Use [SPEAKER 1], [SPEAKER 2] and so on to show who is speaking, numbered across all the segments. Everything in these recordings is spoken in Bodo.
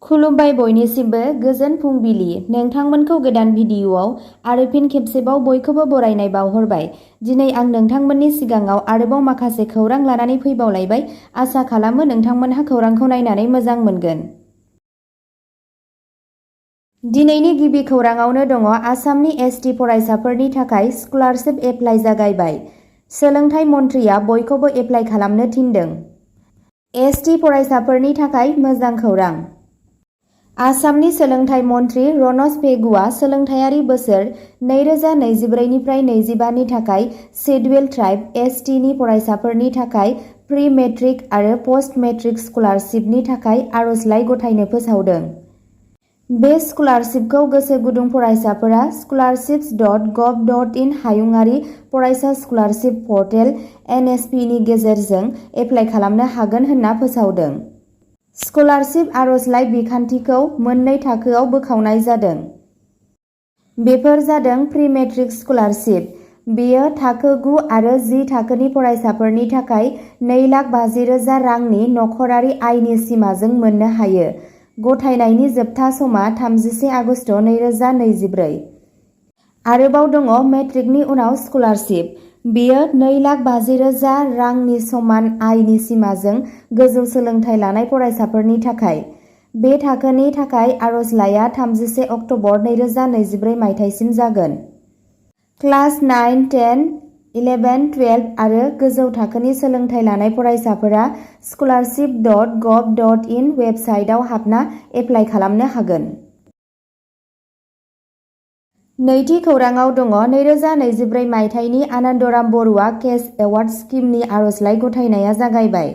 [SPEAKER 1] खुलुमबाय बयनिसिमबो गोजोन फुंबिलि। नोंथांमोनखौ गोदान भिडिअ'आव आरो फिन खेबसेबाव बयखौबो बरायनाय बावहरबाय। दिनै आं नोंथांमोननि सिगाङाव आरोबाव माखासे खौरां लानानै फैबावलायबाय। आसा खालामो नोंथांमोनहा खौरांखौ नायनानै मोजां मोनगोन। दिनैनि गिबि खौराङावनो दङ आसामनि एसटि फरायसाफोरनि थाखाय स्कलारशिप एप्लाइ जागायबाय। सोलोंथाइ मन्थ्रिया बयखौबो एप्लाइ खालामनो थिनदों। एसटि फरायसाफोरनि थाखाय मोजां खौरां। आसामनि सोलोंथाइ मन्थ्रि रनज पेगुआ सोलोंथायारि बोसोर 2024 निफ्राय 25 नि थाखाय सिडुएल ट्राइब एसटिनि फरायसाफोरनि थाखाय प्रि मेट्रिक आरो पस्ट मेट्रिक स्कलारशिपनि थाखाय आर'जलाइ गथायनो फोसावदों। बे स्कलारशिपखौ गोसो गुदुं फरायसाफोरा scholarships.gov.in हायुंआरि फरायसा स्कलारशिप पर्टेल (NSP) नि गेजेरजों एप्लाइ खालामनो हागोन होनना फोसावदों। स्कलारशिप आर'जलाइ बिखान्थिखौ मोननै थाखोआव बोखावनाय जादों। बेफोर जादों प्रि मेट्रिक स्कलारशिप। बेयो थाखो 9 आरो 10 थाखोनि फरायसाफोरनि थाखाय 2,50,000 रांनि नखरारि आयनि सिमाजों मोननो हायो। गथायनायनि जोबथा समा 31 आगस्ट 2024। आरोबाव दङ मेट्रिकनि उनाव स्कलारशिप। बेयो 2,50,000 रांनि समान आयनि सिमाजों गोजौ सोलोंथाइ लानाय फरायसाफोरनि थाखाय। बे थाखोनि थाखाय आर'जलाइया 31 अक्ट'बर 2024 मायथाइसिम जागोन। क्लास 9, 10, 11, 12 आरो गोजौ थाखोनि सोलोंथाइ लानाय फरायसाफोरा scholarships.gov.in वेबसाइटआव हाबना एप्लाइ खालामनो हागोन। नैथि खौराङाव दङ 2024 मायथाइनि आनन्दराम बरुवा केस एवार्ड स्किमनि आर'जलाइ गथायनाया जागायबाय।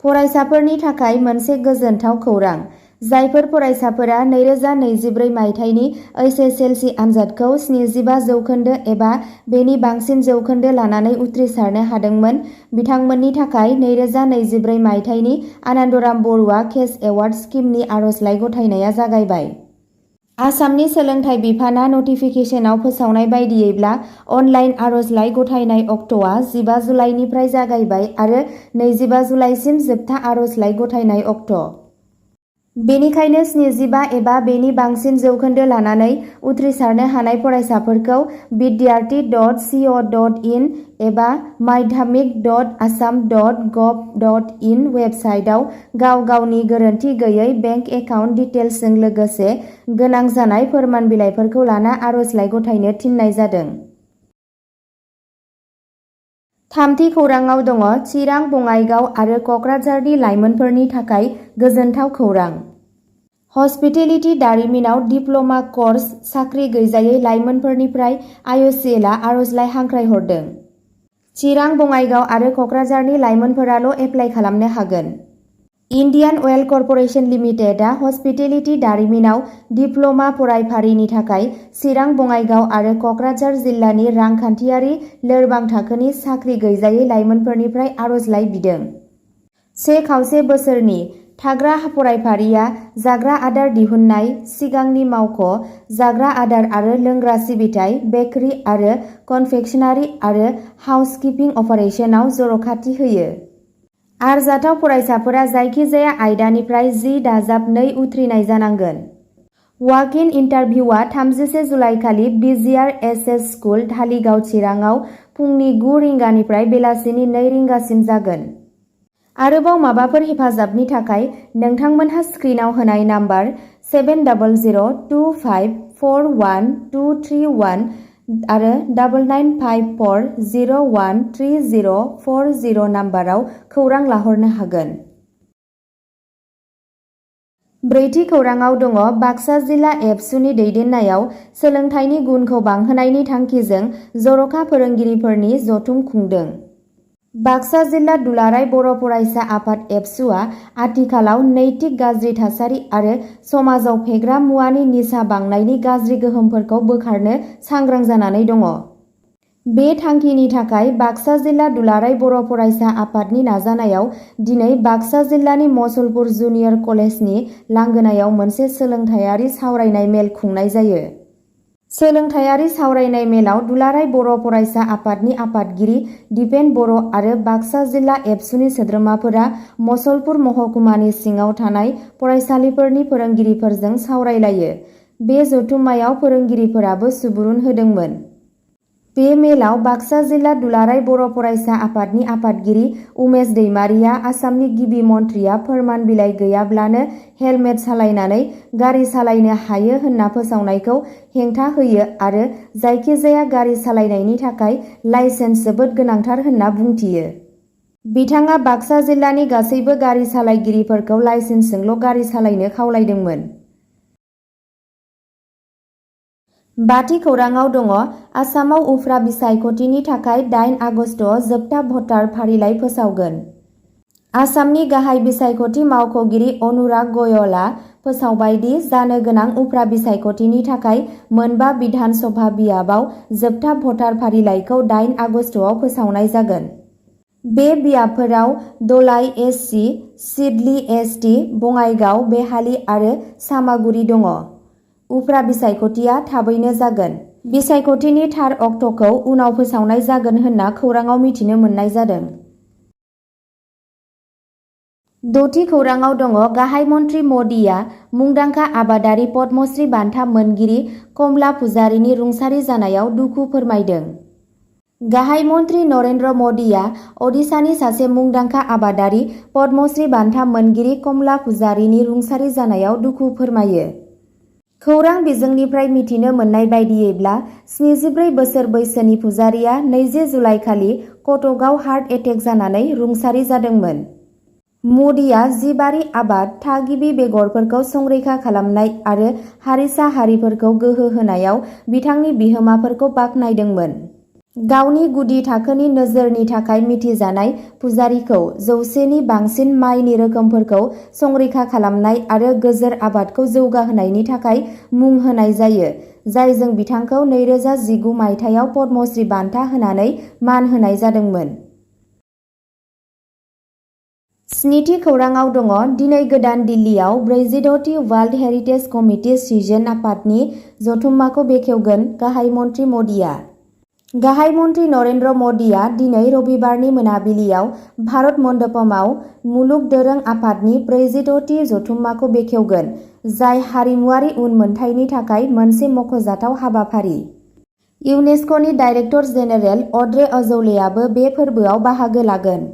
[SPEAKER 1] फरायसाफोरनि थाखाय मोनसे गोजोनथाव खौरां। जायफोर फरायसाफोरा 2024 मायथाइनि एसएसएलसि आनजादखौ 75% एबा बेनि बांसिन जौखोन्दो लानानै उथ्रिसारनो हादोंमोन, बिथांमोननि थाखाय 2024 मायथाइनि आनन्दराम बरुवा केस एवार्ड स्किमनि आर'जलाइ गथायनाया जागायबाय। आसामनि सोलोंथाइ बिफाना नटिफिकेशनाव फोसावनाय बायदियैब्ला अनलाइन आर'जलाइ गथायनाय अक्ट'आ 15 जुलाइनिफ्राय जागायबाय आरो 25 जुलाइसिम जोबथा आर'जलाइ गथायनाय अक्ट'। बेनिखायनो 75 एबा बेनि बांसिन जौखोन्दो लानानै उथ्रिसारनो हानाय फरायसाफोरखौ vidyarthi.co.in एबा madhyamik.assam.gov.in वेबसाइटआव गाव गावनि गोरोन्थि गैयै बेंक एकाउन्ट डिटेल्सजों लोगोसे गोनां जानाय फोरमान बिलाइफोरखौ लाना आर'जलाइ गथायनो थिननाय जादों। थामथि खौराङाव दङ चिरां, बङाइगाव आरो क'क्राझारनि लाइमोनफोरनि थाखाय गोजोनथाव खौरां। हस्पिटेलिटि दारिमिनाव डिप्ल'मा कर्स साख्रि गैजायै लाइमोनफोरनिफ्राय आइअसिएलआ आर'जलाइ हांख्रायहरदों। चिरां, बङाइगाव आरो क'क्राझारनि लाइमोनफोराल' एप्लाइ खालामनो हागोन। इन्डियान अइल कर्परेसन लिमिटेडआ हस्पिटेलिटि दारिमिनाव डिप्ल'मा फरायफारिनि थाखाय चिरां, बङाइगाव आरो क'क्राझार जिल्लानि रांखान्थियारि लोरबां थाखोनि साख्रि गैजायै लाइमोनफोरनिफ्राय आर'जलाइ बिदों। 1.25 बोसोरनि थाग्रा फरायफारिया जाग्रा आदार दिहुननाय, सिगांनि मावख', जाग्रा आदार आरो लोंग्रा सिबिथाइ, बेकारि आरो कनफेक्शनारि आरो हाउसकिपिं अपारेशनाव जर'खाथि होयो। आरजाथाव फरायसाफोरा जायखिजाया आयदानिफ्राय 10+2 उथ्रिनाय जानांगोन। वाक-इन इन्टारभिउआ 31 जुलाइखालि बिजिआरएसएस स्कुल, धालिगाव, चिरांआव फुंनि 9 रिंगानिफ्राय बेलासिनि 2 रिंगासिम जागोन। आरोबाव माबाफोर हेफाजाबनि थाखाय नोंथांमोनहा स्क्रिनआव होनाय नाम्बार 7002541231 आरो 9954013040 नाम्बाराव खौरां लाहरनो हागोन। ब्रैथि खौराङाव दङ बाक्सा जिल्ला एबसुनि दैदेननायाव सोलोंथाइनि गुनखौ बांहोनायनि थांखिजों जर'खा फोरोंगिरिफोरनि जथुम खुंदों। बाक्सा जिल्ला दुलाराय बर' फरायसा आफाद एबसुआ आथिखालाव नैतिक गाज्रि थासारि आरो समाजाव फेग्रा मुवानि निसा बांनायनि गाज्रि गोहोमफोरखौ बोखारनो सांग्रां जानानै दङ। बे थांखिनि थाखाय बाक्सा जिल्ला दुलाराय बर' फरायसा आफादनि नाजानायाव दिनै बाक्सा जिल्लानि मसलपुर जुनियर कलेजनि लांगोनायाव मोनसे सोलोंथाइयारि सावरायनाय मेल खुंनाय जायो। सोलोंथायारि सावरायनाय मेलाव दुलाराय बर' फरायसा आफादनि आफादगिरि दिपेन बर' आरो बाक्सा जिल्ला एबसुनि सोद्रोमाफोरा मसलपुर महकुमानि सिङाव थानाय फरायसालिफोरनि फोरोंगिरिफोरजों सावरायलायो। बे जथुम्मायाव फोरोंगिरिफोराबो सुबुरुन होदोंमोन। बे मेलाव बाक्सा जिल्ला दुलाराय बर' फरायसा आफादनि आफादगिरि उमेश दैमारिया आसामनि गिबि मन्थ्रिया फोरमान बिलाइ गैयाब्लानो हेलमेट सालायनानै गारि सालायनो हायो होनना फोसावनायखौ हेंथा होयो आरो जायखिजाया गारि सालायनायनि थाखाय लाइसेन्स जोबोद गोनांथार होनना बुंथियो। बिथाङा बाक्सा जिल्लानि गासैबो गारि सालायगिरिफोरखौ लाइसेन्सजोंल' गारि सालायनो खावलायदोंमोन। बाथि खौराङाव दङ आसामाव उफ्रा बिसायख'थिनि थाखाय 8 आगस्टआव जोबथा भटार फारिलाइ फोसावगोन। आसामनि गाहाय बिसायख'थि मावख'गिरि अनुराग गयलआ फोसावबाय दि जानो गोनां उफ्रा बिसायख'थिनि थाखाय मोनबा बिधान सभा बियाबाव जोबथा भटार फारिलाइखौ 8 आगस्टआव फोसावनाय जागोन। बे बियाबफोराव दलाई एस.सि., सिडली एस.टि., बङाइगाव, बेहाली आरो सामागुरि दङ। उफ्रा बिसायख'थिया थाबैनो जागोन। बिसायख'थिनि थार अक्ट'खौ उनाव फोसावनाय जागोन होनना खौराङाव मिथिनो मोननाय जादों। द'थि खौराङाव दङ गाहाय मन्थ्रि मदिया मुंदांखा आबादारि पद्मश्री बान्था मोनगिरि कमला पुजारीनि रुंसारि जानायाव दुखु फोरमायदों। गाहाय मन्थ्रि नरेन्द्र मदिया ओडिशानि सासे मुंदांखा आबादारि पद्मश्री बान्था मोनगिरि कमला पुजारीनि रुंसारि जानायाव दुखु फोरमायो। खौरां बिजोंनिफ्राय मिथिनो मोननाय बायदियैब्ला 74 बोसोर बैसोनि पुजारीया 20 जुलाइखालि कटकआव हार्ट एटेक जानानै रुंसारि जादोंमोन। मदिया जिबारि आबाद थागिबि बेगरफोरखौ संरैखा खालामनाय आरो हारिसा हारिफोरखौ गोहो होनायाव बिथांनि बिहोमाफोरखौ बाख्नायदोंमोन। गावनि गुदि थाखोनि नोजोरनि थाखाय मिथिजानाय पुजारीखौ 100नि बांसिन माइनि रोखोमफोरखौ संरैखा खालामनाय आरो गोजोर आबादखौ जौगाहोनायनि थाखाय मुं होनाय जायो, जायजों बिथांखौ 2019 मायथाइयाव पद्मश्री बान्था होनानै मान होनाय जादोंमोन। स्निथि खौराङाव दङ दिनै गोदान दिल्लीयाव 46थि वर्ल्ड हेरिटेज कमिटि सिजोन आफादनि जथुम्माखौ बेखेवगोन गाहाय मन्थ्रि मदिया। गाहाय मन्थ्रि नरेन्द्र मदिया दिनै रबिबारनि मोनाबिलियाव भारत मण्डपमाव मुलुग दोरों आफादनि 46थि जथुम्माखौ बेखेवगोन, जाय हारिमुआरि उनमोनथाइनि थाखाय मोनसे मख'जाथाव हाबाफारि। इउनेस्क'नि डाइरेक्टर जेनेरेल अड्रे अजौलेआबो बे फोरबोआव बाहागो लागोन।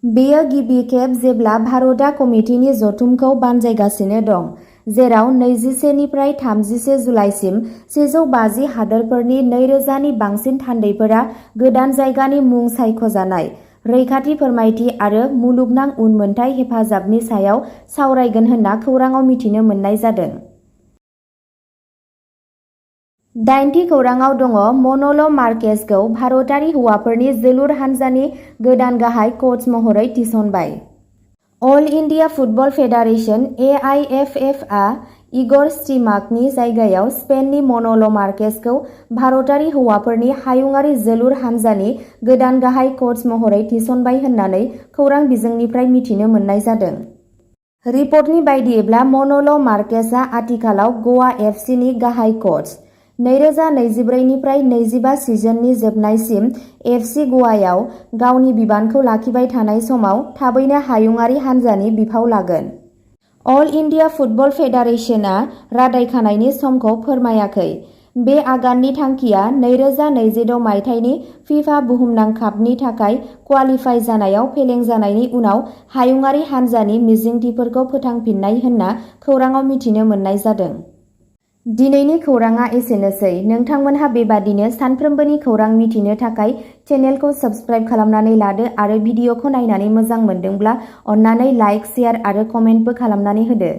[SPEAKER 1] बेयो गिबि खेब जेब्ला भारतआ कमिटिनि जथुमखौ बानजायगासिनो दं, जेराव 21 निफ्राय 31 जुलाइसिम 150 हादोरफोरनि 2000नि बांसिन थान्दैफोरा गोदान जायगानि मुं सायख'जानाय, रैखाथि फोरमायथि आरो मुलुगनां उनमोनथाइ हेफाजाबनि सायाव सावरायगोन होनना खौराङाव मिथिनो मोननाय जादों। 8थि खौराङाव दङ मन'ल' मार्केसखौ भारतारि हौवाफोरनि जोलुर हानजानि गोदान गाहाय कच महरै थिसनबाय। All India football federation (AIFF) आ इग'र स्टिमाकनि जायगायाव स्पेननि मन'ल' मार्केसखौ भारतारि हौवाफोरनि हायुंआरि जोलुर हानजानि गोदान गाहाय कच महरै थिसनबाय होननानै खौरां बिजोंनिफ्राय मिथिनो मोननाय जादों। रिपर्टनि बायदियैब्ला मन'ल' मार्केसआ आथिखालाव ग'वा एफसिनि गाहाय कच। 2024 निफ्राय 25 सिजननि जोबनायसिम एफसि ग'वायाव गावनि बिबानखौ लाखिबाय थानाय समाव थाबैनो हायुंआरि हानजानि बिफाव लागोन। अल इन्डिया फुटबल फेडारेशनआ रादाय खानायनि समखौ फोरमायाखै। बे आगाननि थांखिया 2026 मायथाइनि फिफा बुहुमनां कापनि थाखाय क्वालिफाइ जानायाव फेलें जानायनि उनाव हायुंआरि हानजानि मिजिंथिफोरखौ फोथांफिननाय होनना खौराङाव मिथिनो मोननाय जादों। दिनैनि खौराङा एसेनोसै। नोंथांमोनहा बेबादिनो सानफ्रोमबोनि खौरां मिथिनो थाखाय चेनेलखौ साबस्क्राइब खालामनानै लादो आरो भिडिअखौ नायनानै मोजां मोनदोंब्ला अन्नानै लाइक, शेयार आरो कमेन्टबो खालामनानै होदो।